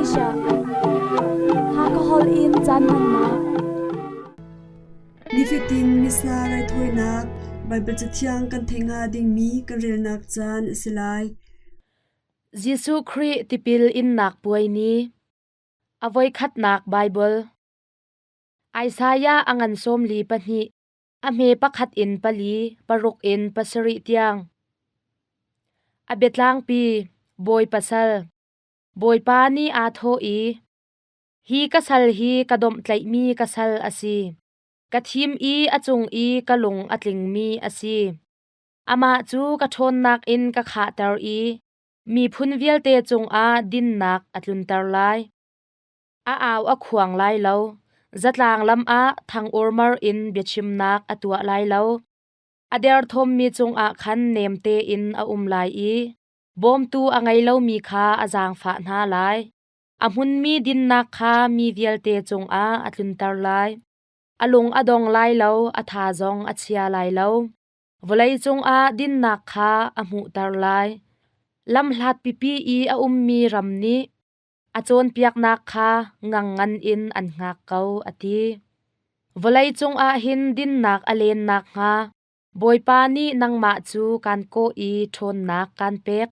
Malaysia. Hakha holh in caan hmannak. Nifatin Missa raithawinak Baibal Cathiang kan theih hnga dingmi kan relnak caan a si lai. Jesuh Khrih tipil innak puai ni. A voikhatnak Baibal. Isaiah a ngan 42, a hme pakhat in pali, paruk in pasarih tiang. A biatlangpi, Bawi pasal. Bawipa nih aa thawh i, Hi ka sal hi ka domhtlaihmi ka sal a si. Ka thim i a cung i ka lung a tlingmi a si. Amah cu ka ṭhawnnak in ka khahter i miphun vialte cungah dinnak a tlunter lai. A au a khuang lai lo, zatlang lam ah thang urmar in biachimnak a tuah lai lo. A derthawmmi cungah khan nem tein a um lai i bawmtu a ngei lomi kha a zaangfah hna lai. A hmunmi dinnak kha mi vialte cungah a tlunter lai. A lung a dong lai lo, a tha zong a chia lai lo. Vawleicung ah dinnak kha a hmuhter lai. Lamhlat pipi i a ummi ram nih a cawnpiaknak kha ngangngan in an hngak ko, a ti. Vawleicung ah hin dinnak a len nakhnga Bawipa nih nangmah cu kaan kawh i ṭhawnnak kaan pek.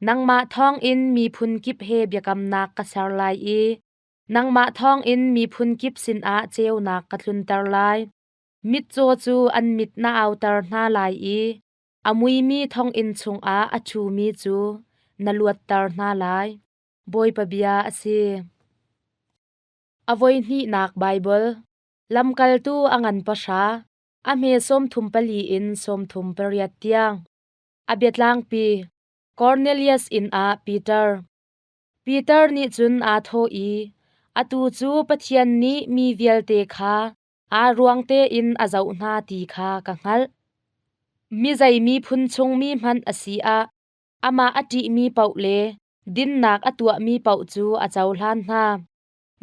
Nangmah thawngin miphun kip he biakamnak ka ser lai i nangmah thawngin miphun kip sinah ceunak ka tlunter lai. Mitcaw cu an mit na auter hna lai i a muimi thonginn chungah a ṭhumi cu na luatter hna lai. Bawipa bia a si. A voihnihnak Baibal Lamkaltu a ngan pahra, a hme 34 in 38 tiang. A biatlangpi Cornelius inn ah Peter. Peter nih cun aa thawh i, Atu cu Pathian nih mi vialte kha aa ruang tein a zoh hna ti kha ka hngalh. Mi zei miphun chungmi hmanh a si ah amah a ṭihmi paoh le dinnak a tuahmi paoh cu a cohlan hna.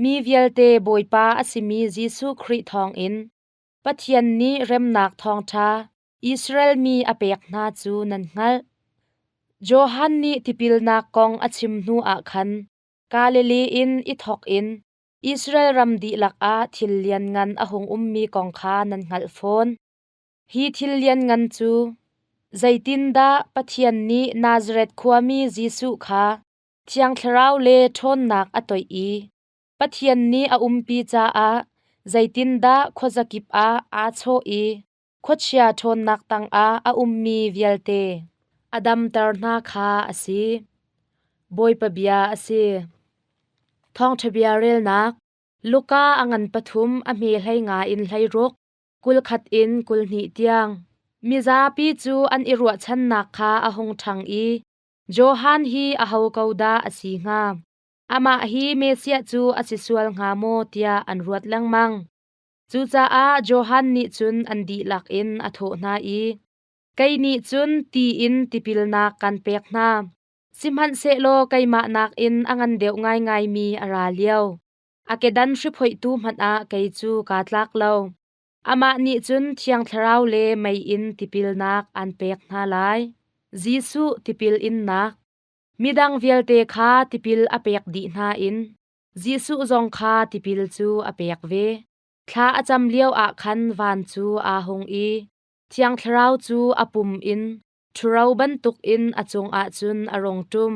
Mi vialte Bawipa a simi Jesuh Khrih thawngin Pathian nih remnak thawngṭha Israel mi a pek hna cu nan hngalh. Johan nih tipilnak kong a chim hnuah khan Galilee in i thawk in Israel ram dihlak ah thil lianngan a hung ummi kong kha nan hngalh fawn. Hi thil lianngan cu zeitindah Pathian nih Nazareth khuami Jesuh kha Thiang Thlarau le ṭhawnnak a toih i Pathian nih a umpi caah zeitindah khuazakip ah aa chawh i khuachia ṭhawnnak tangah a ummi vialte a damter hna kha a si. Bawipa bia a si. Thawngṭha bia relnak Luka a ngan pathum a hme hlei nga in hlei ruk, kul khat in kul hnih tiang. Mizapi cu an i ruahchannak kha a hung ṭhang i Johan hi aho ko dah a si hnga? Amah hi Messiah cu a si sual hnga maw tiah an ruat lengmang. Cucaah Johan nih cun an dihlak in a thawh hna i, Kei nih cun ti in tipilnak kan pek hna. Sihmanhsehlaw keimah nakin a ngan deuh ngaingaimi a ra lio. A kedan hriphoihtu hmanh ah kei cu kaa tlak lo. Amah nih cun Thiang Thlarau le mei in tipilnak aan pek hna lai. Jesuh tipil innak. Midang vialte kha tipil a pek dih hna in Jesuh zong kha tipil cu a pek ve. Thla a cam lio ah khan van cu aa hung i Thiang Thlarau cu a pum in ṭhuro bantukin a cungah cun a rung ṭum.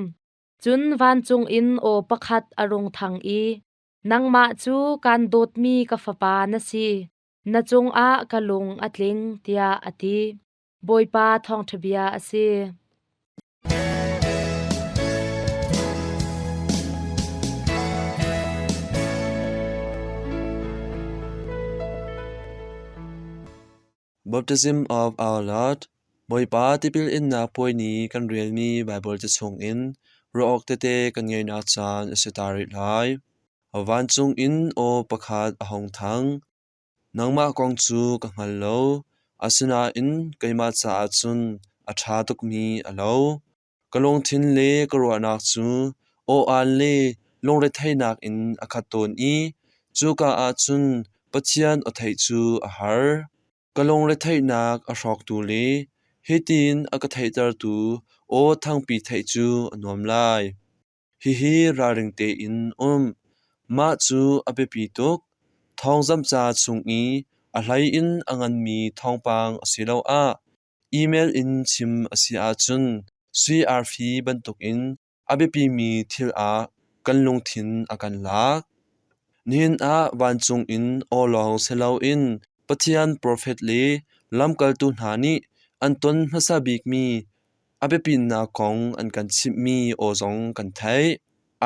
Cun vancung in aw pakhat a rung thang i, Nangmah cu kaan dawtmi ka fapa na si, na cungah ka lung a tling, tiah a ti. Bawipa thawngṭha bia a si. Baptism of our Lord Bawipa tipil innak puai ni kan relmi Baibal ca chungin ruah awk tete kan ngeihnak caan a si ta rih lai. Vancung in aw pakhat a hung thang. Nangmah kong cu ka hngal lo, asinain keimah caah cun a ṭha tukmi a lo. Ka lungthin le ka ruahnak cu aw-aan le lungretheihnak in a khat tawn i cuka ah cun Pathian aw theih cu a har. Ka lungretheihnak a hrawktu le hitin a ka theihtertu aw thangpi theih cu a nuam lai. Hihi ralring tein um. Mah cu a biapi tuk. Thawngzamhca chung i a hlei in a nganmi thawngpang asiloah email in chim a si ahcun sui arfi bantukin a biapimi thil ah kan lungthin a kan lak. Nihin ah vancung in aw lawng si loin Pathian profet le lamkaltu hna nih an ton hmasa bikmi a biapitnak kong an kan chimhmi aw zong kan theih.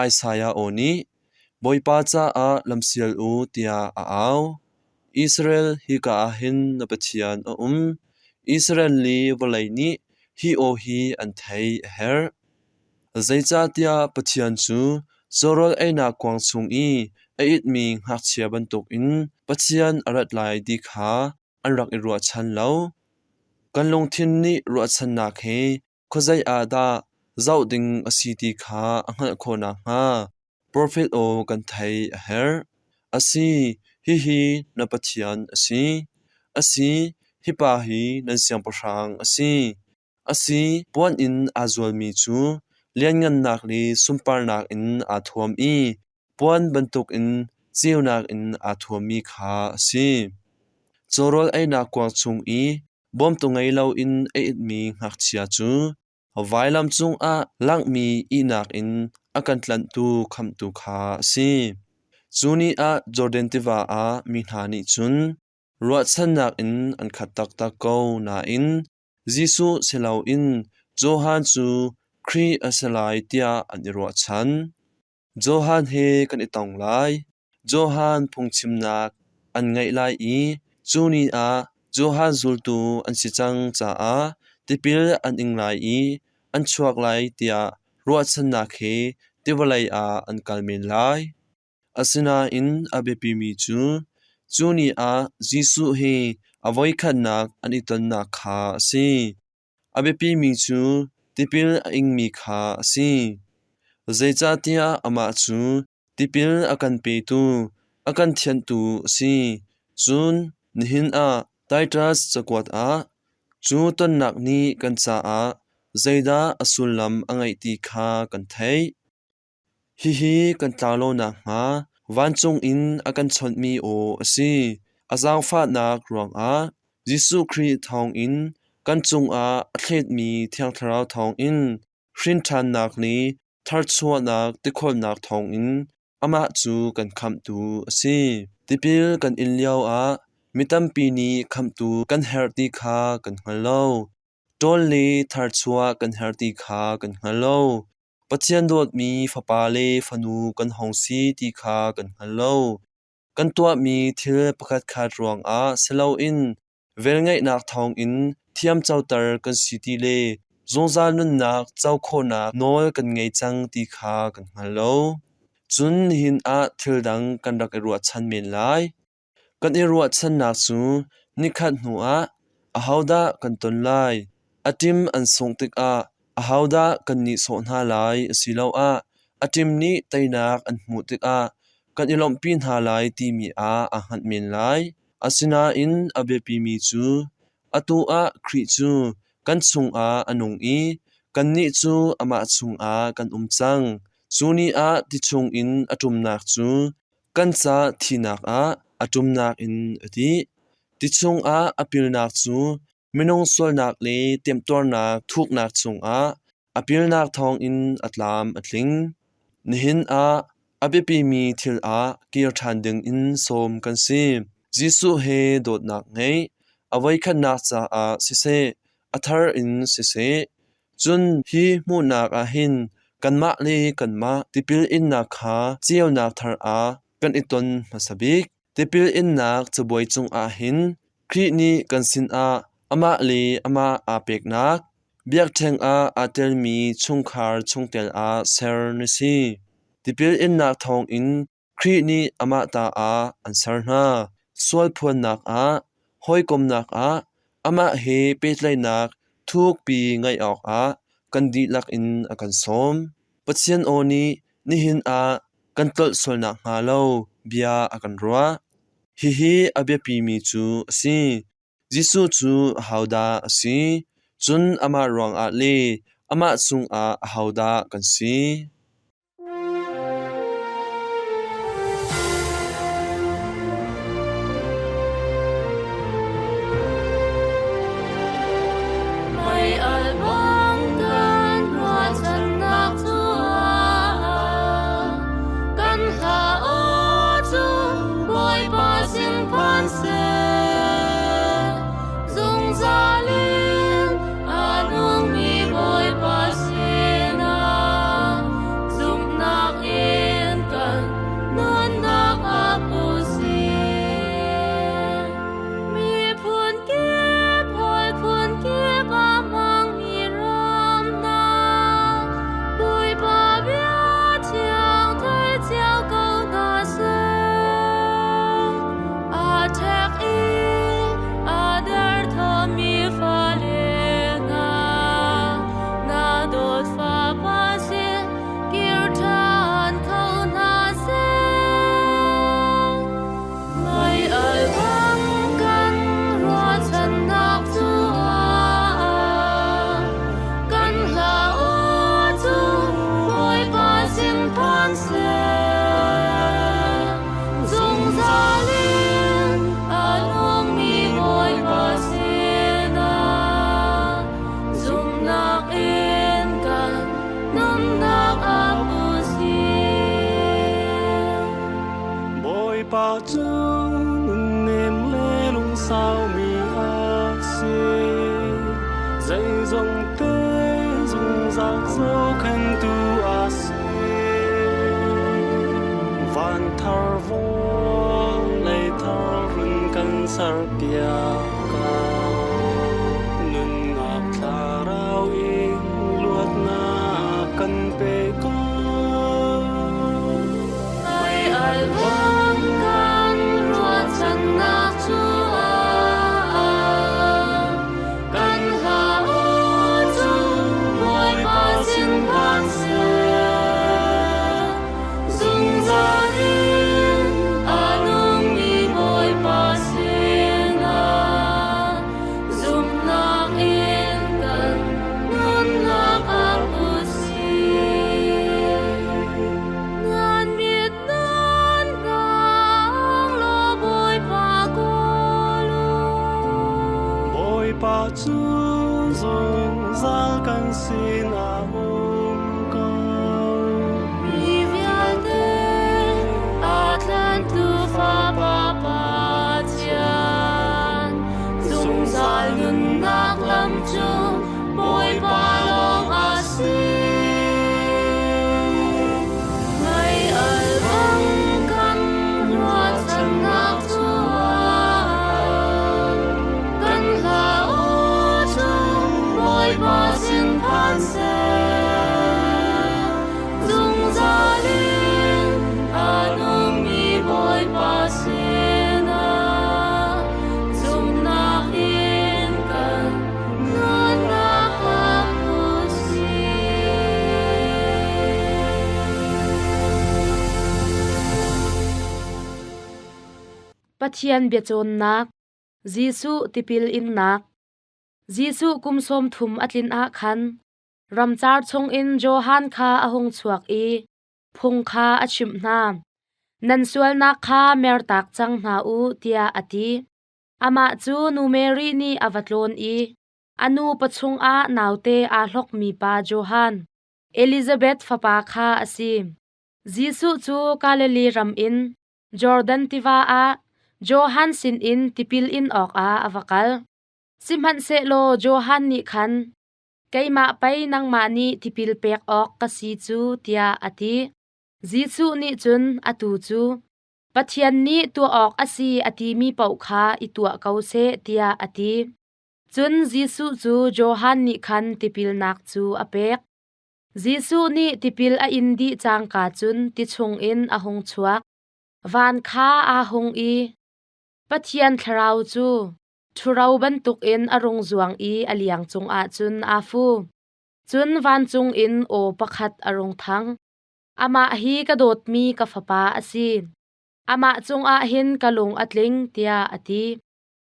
Isaiah aw nih Bawipa caah lamsial u tiah a au. Israel hika ah hin na Pathian a um. Israel le vawlei nih hi aw hi an theih a herh. Zeicahtiah Pathian cu cawrawl einak kuang chung i a itmi ngakchia bantukin Pathian a rat lai ti kha an rak i ruahchan lo. Kan lungthin nih ruahchannak he khuazei ah dah zoh ding a si ti kha a hngalh khawh nakhnga profet aw kan theih a herh. A si, hihi na Pathian a si. A si, hi pa hi nan siangpahrang a si. A si, puan in aa zualmi cu lianngannak le sunparnak in aa thuam i puan bantukin ceunak in aa thuammi kha a si. Cawrawl einak kuang chung i bawmtu ngei loin a itmi ngakchia cu vailam cungah langhmi ihnak in a kan tlanhtu khamhtu kha a si. Cu ni ah Jordan tiva ah mi hna nih cun ruahchannak in an khat taktak ko nain Jesuh si loin Johan cu Khrih a si lai tiah an i ruahchan. Johan he kan i tong lai. Johan phungchimnak an ngaih lai i cu ni ah Johan zultu an si cang caah tipil an ing lai i an chuak lai tiah ruahchannak he tiva lei ah an kal men lai. Asinain a biapimi cu, cu ni ah Jesuh he a voikhatnak an i tonnak kha a si. A biapimi cu tipil a ingmi kha a si. Zeicahtiah amah cu tipil a kan petu, a kan thianhtu a si. Cun nihin ah Titus cakuat ah cu tonnak nih kan caah zeidah a sullam a ngeih ti kha kan theih. Hihi kan tlau lo nakhnga vancung in a kan chawnhmi aw a si. A zaangfahnak ruangah Jesuh Khrih thawngin kan cungah a thletmi Thiang Thlarau thawngin hrinṭhannak le tharchuahnak tikhawlnak thawngin amah cu kan khamhtu a si. Tipil kan in lioah mi tampi nih khamhtu kan herh ti kha kan hngal lo. Ṭawl le tharchuah kan herh ti kha kan hngal lo. Pathian dawtmi fapa le fanu kan hung si ti kha kan hngal lo. Kan tuahmi thil pakhatkhat ruangah si loin velngeihnak thawngin thiamcoter kan si ti le zungzal nunnak co khawhnak nawl kan ngei cang ti kha kan hngal lo. Cun nihin ah thil dang kan rak i ruahchan men lai. Kan i ruahchannak cu nikhat hnuah ahodah kan ton lai, a ṭim an sungh tikah ahodah kan nihsawh hna lai asiloah a ṭim nih teinak an hmuh tikah kan i lawmhpi hna lai timi ah aa hngat men lai. Asinain a biapimi cu atu ah Khrih cu kan chungah a nung i kannih cu amah chungah kan um cang. Cu ni ah ti chungin a ṭumnak cu Kan ca thihnak ah a ṭumnak in a dih. Ti chungah a pilnak cu minung sualnak le temtuarnak thuknak chungah a pilnak thawngin a tlam a tling. Nihin ah a biapimi thil ah kir ṭhan dingin sawm kan si. Jesuh he dawtnak ngeih, a voikhatnak caah siseh, a thar in siseh, Cun hi hmuhnak ah hin kanmah le kanmah tipil innak kha ceunak thar ah kan i ton hmasa bik. Tipil innak cabuai cungah hin Khrih nih kan sinah amah le amah aa peknak, biakṭheng ah aa telmi chungkhar chungtel ah ser na si. Tipil innak thawngin Khrih nih amah ta ah an ser hna. Sualphuannak ah, hawikomnak ah, amah he pehtlaihnak thukpi ngeih awkah kan dihlak in a kan sawm. Pathian aw nih nihin ah kan tlolh sual nakhnga lo bia a kan ruah. Hihi a biapimi cu a si. Jesuh cu ahodah a si? Cun amah ruangah le amah chungah ahodah kan si? Bawipa cu nunnem le lungsaumi a si. Zeizong te zungzal zohkhenhtu a si. Van thar vawlei thar run kan serpiak ko. Nunnak thlarau in luatnak kan pe ko. Mei alh bang kan ruahchannak cu a Kan hla aw cu Bawipa sin phan seh. Zungzal in a nungmi Bawipa sinah zumhnak in kan nunnak ap u sih. Nan mit nan hngak law Bawipa kawl u. Bawipa cu zungzal kan sinah um ko. Mi vialte a tlantu Fapa Pathian, zungzal nunnak lam cu Bawipa lawng a si. Mei alh bang kan ruahchannak cu kan hla aw cu Bawipa sin phan seh. Zungzal in a nungmi Bawipa sinah zumhnak in kan nunnak ap u sih. Pathian biacawnnak, Jesuh tipil innak. Jesuh kum sawm thum a tlin ah khan ramcar chungin Johan kha a hung chuak i phung kha a chimh hna. Nan sualnak kha mertak cang hna u, tiah a ti. Amah cu nu Mary nih a va tlawn i a nu pachung ah naute aa hlokmi pa Johan, Elizabeth fapa kha a si. Jesuh cu Galilee ram in Jordan tiva ah Johan sinin tipil in awkah a va kal. Sihmanhsehlaw Johan nih khan, Keimah pei nangmah nih tipil pek awk ka si cu, tiah a ti. Jesuh nih cun atu cu Pathian nih tuah awk a si a timi paoh kha i tuah ko seh, tiah a ti. Cun Jesuh cu Johan nih khan tipilnak cu a pek. Jesuh nih tipil a in dih cangka cun ti chungin a hung chuak. Van kha aa hung i Pathian Thlarau cu ṭhuro bantukin a rung zuang i a liang cungah cun aa fu. Cun vancung in aw pakhat a rung thang. Amah hi ka dawtmi ka fapa a si. Amah cungah hin ka lung a tling, tiah a ti.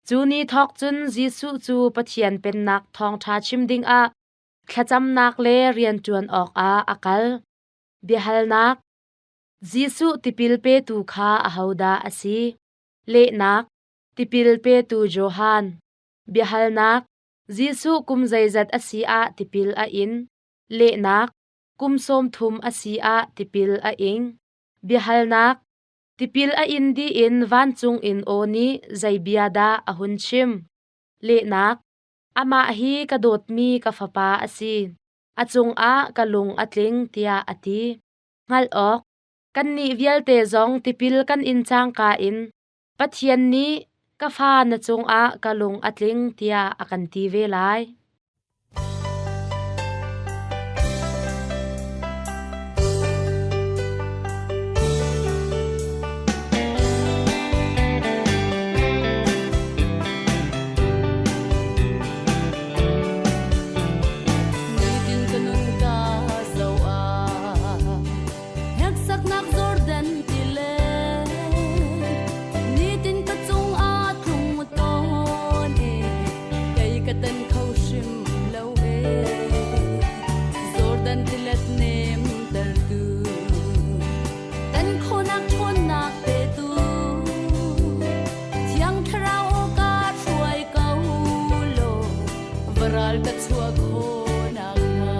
Cu ni thawk cun Jesuh cu Pathian Pennak thawngṭha chim dingah thlacamnak le rianṭuan awkah a kal. Biahalnak: Jesuh tipil petu kha ahodah a si? Lehnak: Tipil petu Johan. Biahalnak: Jesuh kum zeizat a si ah tipil a in? Lehnak: Kum 30 a si ah tipil a ing. Biahalnak: Tipil a in dih in vancung in aw nih zei bia dah a hun chim? Lehnak: Amah hi ka dawtmi ka fapa a si. A cungah ka lung a tling tiah a ti. Hngalh awk: Kannih vialte zong tipil kan in cangka in Pathian nih ka fa na cungah ka lung a tling tiah a kan ti ve lai. Nitin ka nun ka zoh ah Hneksaknak Jordan tile nitin ka cung ah tlung tawn e kei ka tan kho hrim lo e Jordan tilet nem tertu tan khonak ṭhawnnak petu Thiang Thlarau ka hruai ko law varal ka chuah khawhnak hnga.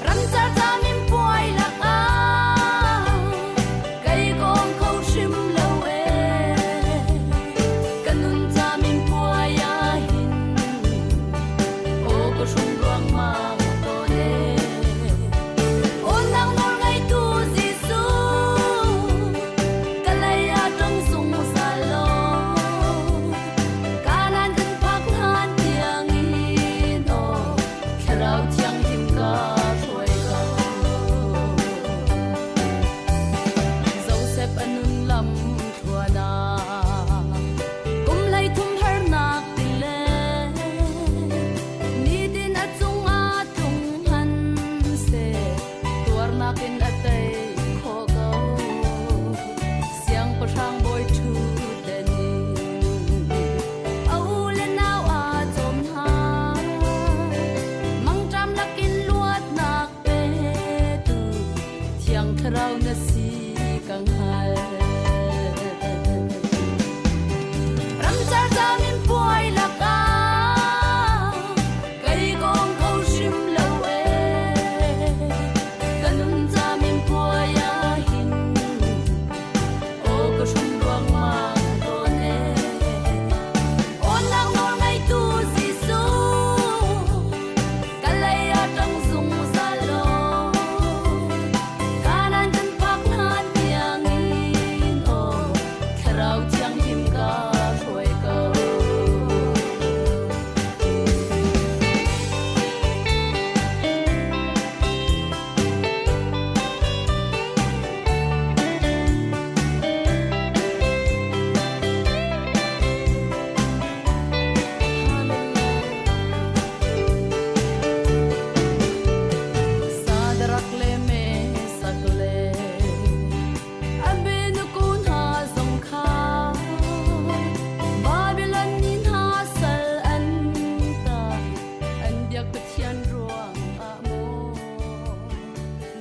Ramcar cam in Sualnak in a tei khawh ko. Siangpahrang bawi ṭhutdan in a u le nau aa cawm hna. Mangṭam lakin luatnak petu Thiang Thlarau na si ka hngal. Ramcar cam in puai lakah kei kong kho hrim lo ee. Ka nun cam in puai ah hin aw ka hrum ruangmang tawn ee. Awnnak nawl ngeitu Jesuh ka lei ah ṭang zungzal law Kanaan kan phak hlan tiangin aw Thlarau Thianghlim ka hruai ko. Sadarak le Mesak le Abednego hna zong kha Babylon mi hna sal an ta an biak Pathian ruang ah maw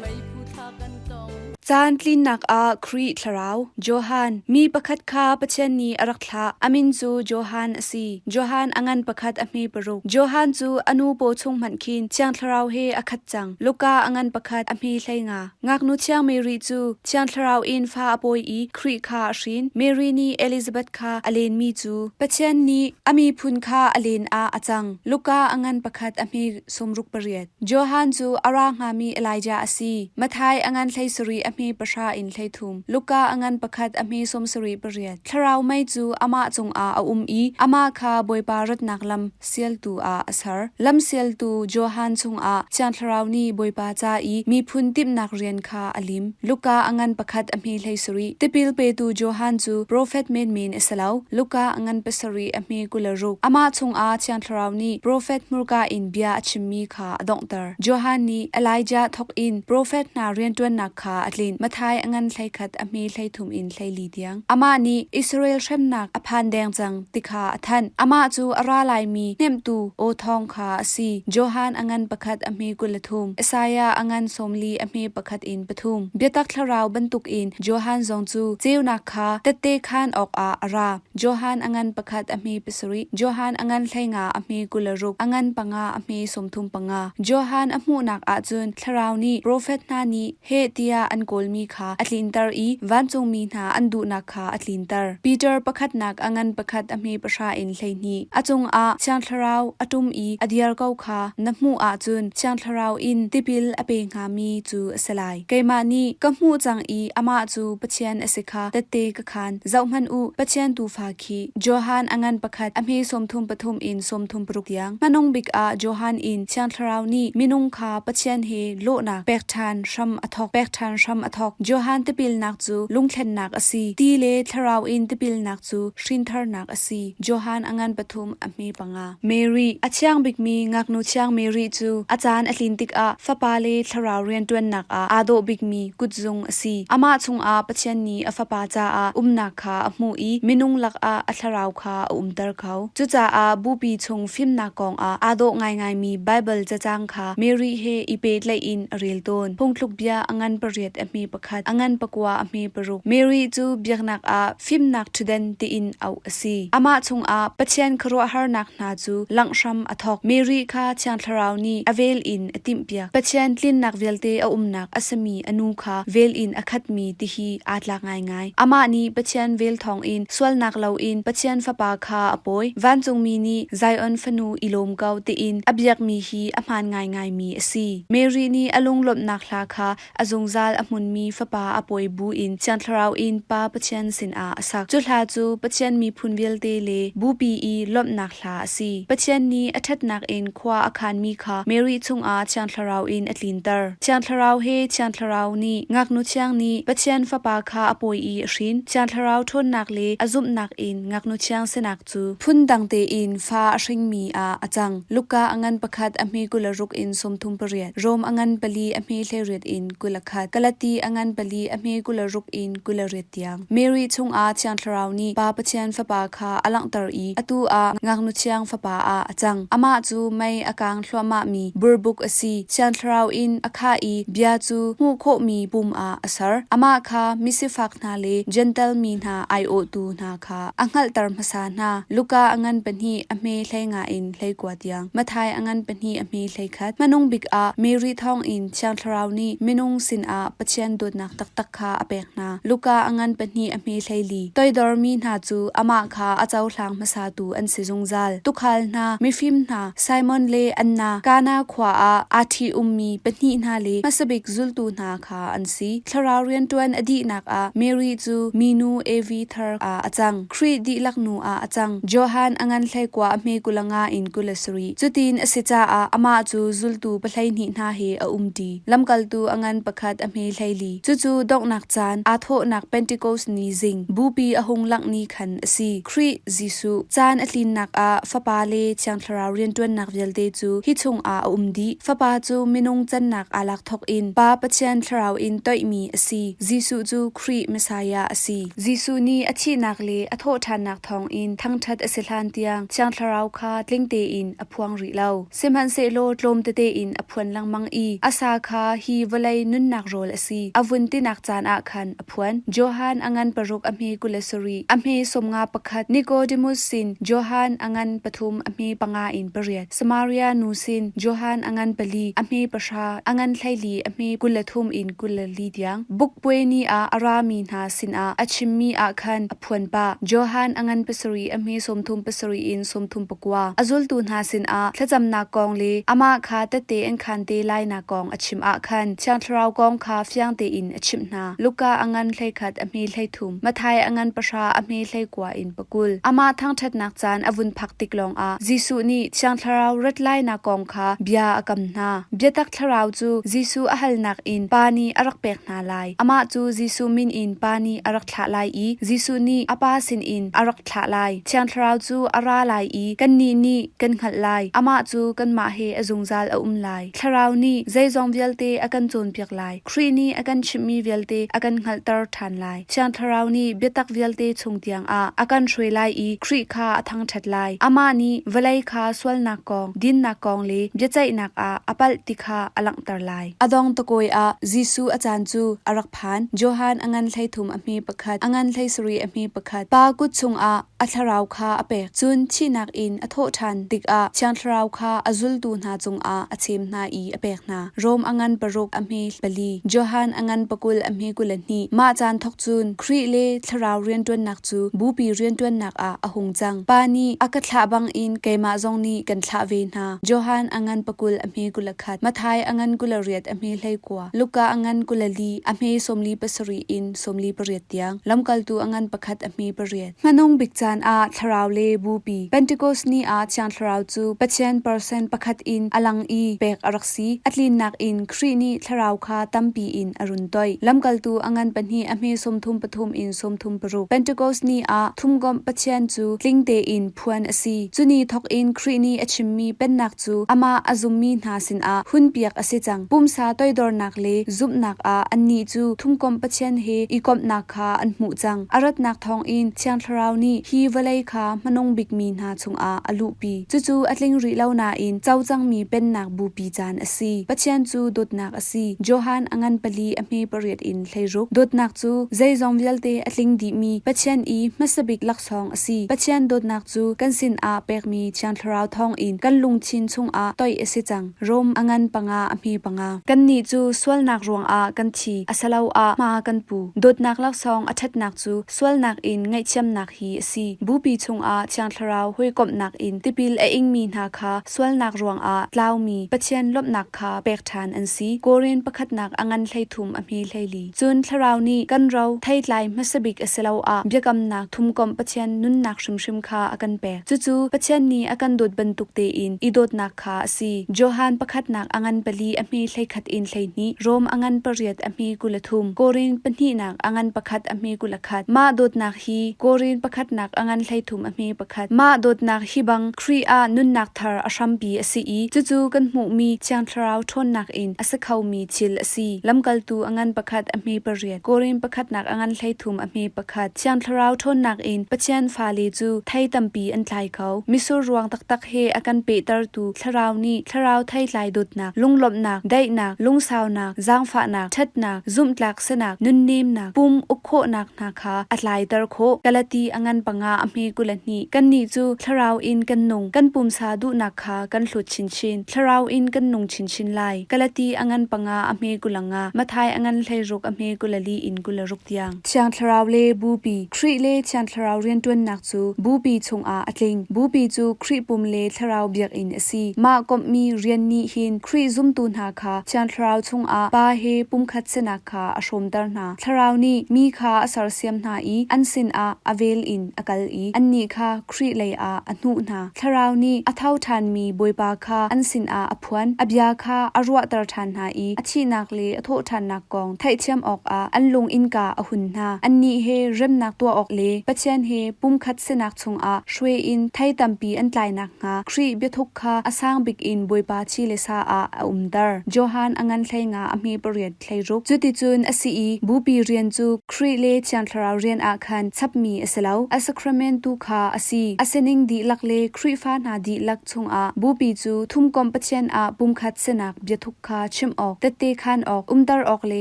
meiphu thla kan tong. Caan tlinnak ah Khrih Thlarau, Johan, mi pakhat kha Pathian nih a rak thlah. A min cu Johan a si. Johan a ngan pakhat a hme paruk. Johan cu a nu paw chung hmanh khin Thiang Thlarau he a khat cang. Luka a ngan pakhat a hme 15. Ngaknu thiang Mary cu Thiang Thlarau in fa a pawi i Khrih kha a hrin. Mary nih Elizabeth kha a lenmi cu Pathian nih a miphun kha a len ah a cang. Luka a ngan pakhat a hme 68. Johan cu a ra hngami Elijah a si. Matthai a ngan 17 a hme pahra in 33. Luka a ngan pakhat a hme 78. Thlarau mei cu amah cungah a um i amah kha Bawipa ratnak lam sialtu ah a ser. Lamsialtu Johan chungah Thiang Thlarau nih Bawipa ca i miphun timhnak rian kha a lim. Luka a ngan pakhat a hme 17. Tipil petu Johan cu profet menmen a si lo. Luka a ngan pasarih a hme 26. Amah chungah Thiang Thlarau nih profet hmurka in bia a chimmi kha a donghter. Johan nih Elijah thawk in profet hna rianṭuannak kha a tlinh. Matthai a ngan 11 a hme 33 in 14 tiang. Amah nih Israel hremnak a phan deng cang ti kha a thanh. Amah cu a ra laimi hnemhtu aw thawng kha a si. Johan a ngan pakhat a hme 23, Isaiah a ngan 40 a hme pakhat in pathum. Biatak thlarau bantukin Johan zong cu ceunak kha tette khaan awkah a ra. Johan a ngan pakhat a hme pasarih, Johan a ngan 15 a hme 26, a ngan panga a hme 35. Johan a hmuhnak ahcun thlarau nih profet hna nih heh tiah an kawlmi kha a tlinter i vancungmi hna an duhnak kha a tlinter. Peter pakhatnak a ngan pakhat a hme pahra in 12. A cungah Thiang Thlarau a ṭum i a dir ko kha na hmuh ahcun Thiang Thlarau in tipil a pe hngami cu a si lai. Keimah nih ka hmuh cang i amah cu Pathian a si kha tette ka khaan. Zohhmanh u, Pathian Tuufa khi. Johan a ngan pakhat a hme 33 in 36 tiang. Hmanung bik ah Johan in Thiang Thlarau nih minung kha Pathian he lawhnak pek ṭhan hram a thawk. Pek ṭhan hram a thawk. Johan tipilnak cu lungthlennak a si. Ti le Thlarau in tipilnak cu hrintharnak a si. Johan a ngan pathum a hme panga. Mary, a thiang bikmi ngaknu thiang Mary cu a caan a tlin tikah Fapa le Thlarau rianṭuannak ah aa dawh bikmi kutzung a si. Amah chungah Pathian nih a Fapa caah umnak kha a hmuh i minung lakah a Thlarau kha a umter kho. Cucaah Bupi chung fimnak kongah aa dawh ngaingaimi Baibal cacang kha Mary he i pehtlaih in a rel tawn. Phungthluk bia a ngan pariat a hme pakhat, a ngan pakua a hme paruk. Mary cu biaknak ah fimnak ṭhutdan tiin auh a si. Amah chungah Pathian khuaruahharnak hna cu langh hram a thawk. Mary kha Thiang Thlarau nih a vel in a timhpiak. Pathian tlinnak vialte a umnak a simi a nu kha vel in a khatmi tihi aa tlak ngaingai. Amah nih Pathian vel thawngin sualnak loin Pathian Fapa kha a pawi. Vancungmi nih Zion fanu i lawm ko tiin a biakmi hi a hmaan ngaingaimi a si. Mary nih a lunglawmhnak hla kha a zungzal a hmunmi. hmunmi Fapa a pawi buin Thiang Thlarau in Pa Pathian sinah a sak. Cu hla cu Pathian miphun vialte le Bupi i lawmhnak hla a si. Pathian nih a ṭhatnak in khua a khanmi kha Mary chungah Thiang Thlarau in a tlinter. Thiang Thlarau he Thiang Thlarau nih ngaknu thiang nih Pathian Fapa kha a pawi i a hrin. Thiang Thlarau ṭhawnnak le a zumhnak in ngaknu thiang sinak cu phundang tein fa a hringmi ah a cang. Luka a ngan pakhat a hme 26 in 38, Rom a ngan pali a hme 18 in 21, Galati a ngan pali a hme 26 in 28 tiang. Mary chungah Thiang Thlarau nih Pa Pathian Fapa kha a langhter i atu ah ngaknu thiang fapa ah a cang. Amah cu mei a kang thluahmahmi burbuk a si. Thiang Thlarau in a khah i bia cu hmuh khawhmi pum ah a ser. Amah kha misifak hna le Jentail mi hna aiawhtu hna kha a hngalhter hmasa hna. Luka a ngan pahnih a hme 15 in 19 tiang, Matthai a ngan pahnih a hme 21. Hmanung bik ah Mary thawngin Thiang Thlarau nih minung sinah Pathian dawtnak taktak kha a pek hna. Luka a ngan pahnih a hme 14. Toidormi hna cu amah kha a cohlang hmasatu an si zungzal. Tuukhal hna, mifim hna, Simon le Anna, Kana khua ah aa ṭhi-ummi pahnih hna le hmasa bik zultu hna kha an si. Thlarau rianṭuan a dihnak ah Mary cu minu Evi thar ah a cang. Khrih dihlak nu ah a cang. Johan a ngan 19 a hme 25 in 27. Cutin a si caah amah cu zultu 12 hna he a umṭi. Lamkaltu a ngan pakhat a hme 14. Cucu donghnak caan aa thawhnak Pentecost ni zing, bupi a hung langh ni khan a si. Khrih Jesuh caan a tlinnak ah Fapa le Thiang Thlarau rianṭuannak vialte cu hi chungah a um dih. Fapa cu minung cannak aa lak thawk in Pa Pathian Thlarau in toihmi a si. Jesuh cu Khrih Messiah a si. Jesuh nih a thihnak le a thawhṭhannak thawngin thangṭhat a si hlan tiang Thiang Thlarau kha tling tein a phuang rih lo. Sihmanhsehlaw tlawm tete in a phuan lengmang i a sa kha hi vawlei nunnak rawl a si a vun tinak caan ah khan a phuan. Johan a ngan paruk a hme 27, a hme 51, Nicodemus sin Johan a ngan pathum a hme panga in pariat, Samaria nu sin Johan a ngan pali a hme pahra, a ngan 14 a hme 23 in 24 tiang. Bukpuai ni ah a rami hna sinah a chimmi ah khan a phuan pah. Johan a ngan pasarih a hme 37 in 39. A zultu hna sinah thlacamnak kong le amah kha tette an khaan te lainak kong a chim ah khan Thiang Thlarau kong kha fiang tein a chimh hna. Luka a ngan 11 a hme 33, Matthai a ngan pahra a hme 19 in 20. Amah thangṭhatnak caan a vun phak tik lawngah Jesuh nih Thiang Thlarau rat lainak kong kha bia a kam hna. Biatak Thlarau cu Jesuh a halnak in Pa nih a rak pek hna lai. Amah cu Jesuh min in Pa nih a rak thlah lai i Jesuh nih a Pa sinin a rak thlah lai. Thiang Thlarau cu a ra lai i kannih nih kan hngalh lai. Amah cu kanmah he a zungzal a um lai. Thlarau nih zeizong vialte a kan cawnpiak lai. Khrih nih a kan chimhmi vialte a kan hngalhter ṭhan lai. Thiang Thlarau nih biatak vialte chung tiangah a kan hruai lai i Khrih kha a thangṭhat lai. Amah nih vawlei kha sualnak kong, dinnak kong le biaceihnak ah a palh ti kha a langhter lai. A dong takawi ah Jesuh a caan cu a rak phan. Johan a ngan 13 a hme pakhat, a ngan 17 a hme pakhat. Pa kut chungah a thlarau kha a pek. Cun thihnak in a thawh ṭhan tikah Thiang Thlarau kha a zultu hna cungah a chem hna i a pek hna. Rom a ngan paruk a hme pali, Johan a ngan pakul a hme 22. Mah caan thawk cun Khrih le Thlarau rianṭuannak cu bupi rianṭuannak ah a hung cang. Pa nih a ka thlah bangin keimah zong nih kan thlah ve hna. Johan a ngan pakul a hme 21, Matthai a ngan 28 a hme 19, Luka a ngan 24 a hme 47 in 48 tiang, lamkaltu a ngan pakhat a hme pariat. Hmanung bik caan ah Thlarau le Bupi Pentecost ni ah Thiang Thlarau cu Pathian person pakhat in a lang i pek a rak si. A tlinnak in Khrih nih Thlarau kha tampi in a run toih. Lamkaltu a ngan pahnih a hme 33 in 36. Pentecost ni ah thumkomh Pathian cu tling tein phuan a si. Cu ni thawk in Khrih nih a chimmi pennak cu amah a zummi hna sinah hunpiak a si cang. Pumsa toidornak le zumhnak ah annih cu thumkomh Pathian he i komhnak kha an hmuh cang. A ratnak thawngin Thiang Thlarau nih hi vawlei kha hmanung bikmi hna chungah a luhpi. Cucu a tling rih lo nain co cangmi pennak bupi caan a si. Pathian cu dawtnak a si. Johan a ngan pali a hme pariat in 16. Dawtnak cu zeizong vialte a tling dihmi Pathian i hmasa bik laksawng a si. Pathian dawtnak cu kan sinah pekmi Thiang Thlarau thawngin kan lungthin chungah toih a si cang. Rom a ngan panga a hme panga. Kannih cu sualnak ruangah kan thi, asiloah hma kan pu. Dawtnak laksawng a ṭhatnak cu sualnak in ngaihthiamnak hi a si. Bupi chungah Thiang Thlarau hawikomhnak in tipil a ingmi hna kha sualnak ruangah tlaumi Pathian lawmhnak kha pek ṭhan an si. Korin pakhatnak a ngan 13. 30 a hme 14. Cun Thlarau nih kan ro theitlai hmasa bik a si lo ah biakamnak thumkomh Pathian nunnak hrimhrim kha a kan pek. Cucu Pathian nih a kan dawt bantuk tein i dawtnak kha a si. Johan pakhatnak a ngan pali a hme 11 in 12, Rom a ngan pariat a hme 23, Korin pahnihnak a ngan pakhat a hme 21. Mah dawtnak hi Korin pakhatnak a ngan 13 a hme pakhat. Mah dawtnak hi bang Khrih ah nunnak thar a hrampi a si i cucu kan hmuhmi Thiang Thlarau ṭhawnnak in a si khomi thil a si. Lamkaltu a ngan pakhat a hme pariat, Korin pakhatnak a ngan 13 a hme pakhat. Thiang Thlarau ṭhawnnak in Pathian fale cu thei tampi an tlai kho. Mitsur ruang taktak he a kan pehtertu Thlarau nih Thlarau theitlai dawtnak, lunglawmhnak, daihnak, lungsaunak, zaangfahnak, ṭhatnak, zumhtlak sinak, nunnemnak, pum uk khawhnak hna kha a tlaiter khawh. Galati a ngan panga a hme 22. Kannih cu Thlarau in kan nung, kan pumsa duhnak kha kan hlut chinchin. Thlarau in kan nung chinchin lai. Galati a ngan panga a hme 25, Matthai a ngan 16 a hme 24 in 26 tiang. Thiang Thlarau le Bupi, Khrih le Thiang Thlarau rianṭuannak cu Bupi chungah a tling. Bupi cu Khrih pum le Thlarau biakinn a si. Mah komhmi rian nih hin Khrih zumtu hna kha Thiang Thlarau chungah Pa he pumkhat sinak kha a hrawmter hna. Thlarau nih mi kha a sersiam hna i an sinah a vel in a kal i annih kha Khrih leiah a hnuh hna. Thlarau nih a tho ṭhanmi Bawipa kha an sinah a phuan. A bia kha a ruahter ṭhan hna i a thihnak le a thawhṭhannak kong theihthiam awkah an lung innka a hun hna. Annih he remnak tuah awk le Pathian he pumkhat sinak chungah hruai in thei tampi an tlai nakhnga Khrih biathuk kha a sang bik in Bawipa thi le sa ah a umter. Johan a ngan 15 a hme pariat 16. Cuticun a si i Bupi rian cu Khrih le Thiang Thlarau rian ah khan chapmi a si lo, a sacrament tu kha a si. A sining dihlak le Khrihfa hna dihlak chungah Bupi cu thumkomh Pathian ah pumkhat sinak biathuk kha chimh awk, tette khaan awk, umter awk le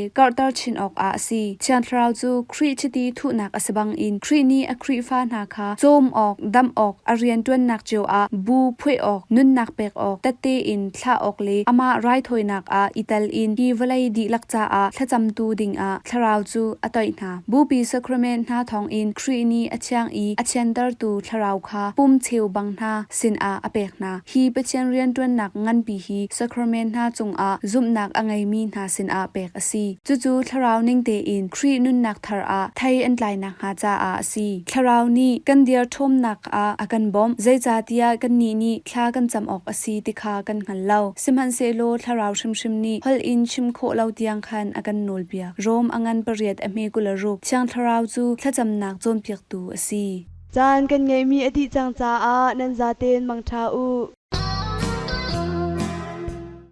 karhter chin awkah a si. Thiang Thlarau cu Khrih chiti thuhnak a si bangin Khrih nih a Khrihfa hna kha cawm awk, damh awk, a rianṭuannak cio ah bu phuah awk, nunnak pek awk, tette in thlah awk le amah raithawinak ah i tel in hi vawlei dihlak caah thlacamtu dingah Thlarau cu a toih hna. Bupi sacrament hna thawngin Khrih nih a thiang i a thiantertu Thlarau kha pum cheubang hna sinah a pek hna. Hi Pathian rianṭuannak nganpi hi sacrament hna cungah zumhnak a ngeimi hna sinah pek a si. Cucu Thlarau ning tein Khrih nunnak thar ah thei an tlai nakhnga caah a si. Thlarau nih kan derthawmnak ah a kan bawmh, zeicahtiah kannih nih thla kan cam awk a si ti kha kan hngal lo. Sihmanhsehlaw Thlarau hrimhrim nih holh in chim khawh lo tiang khan a kan nawlpiak. Rom a ngan pariat a hme 26. Thiang Thlarau cu thlacamnak cawnpiaktu a si. Caan kan ngeihmi a dih cang caah nan zaten mangṭha u.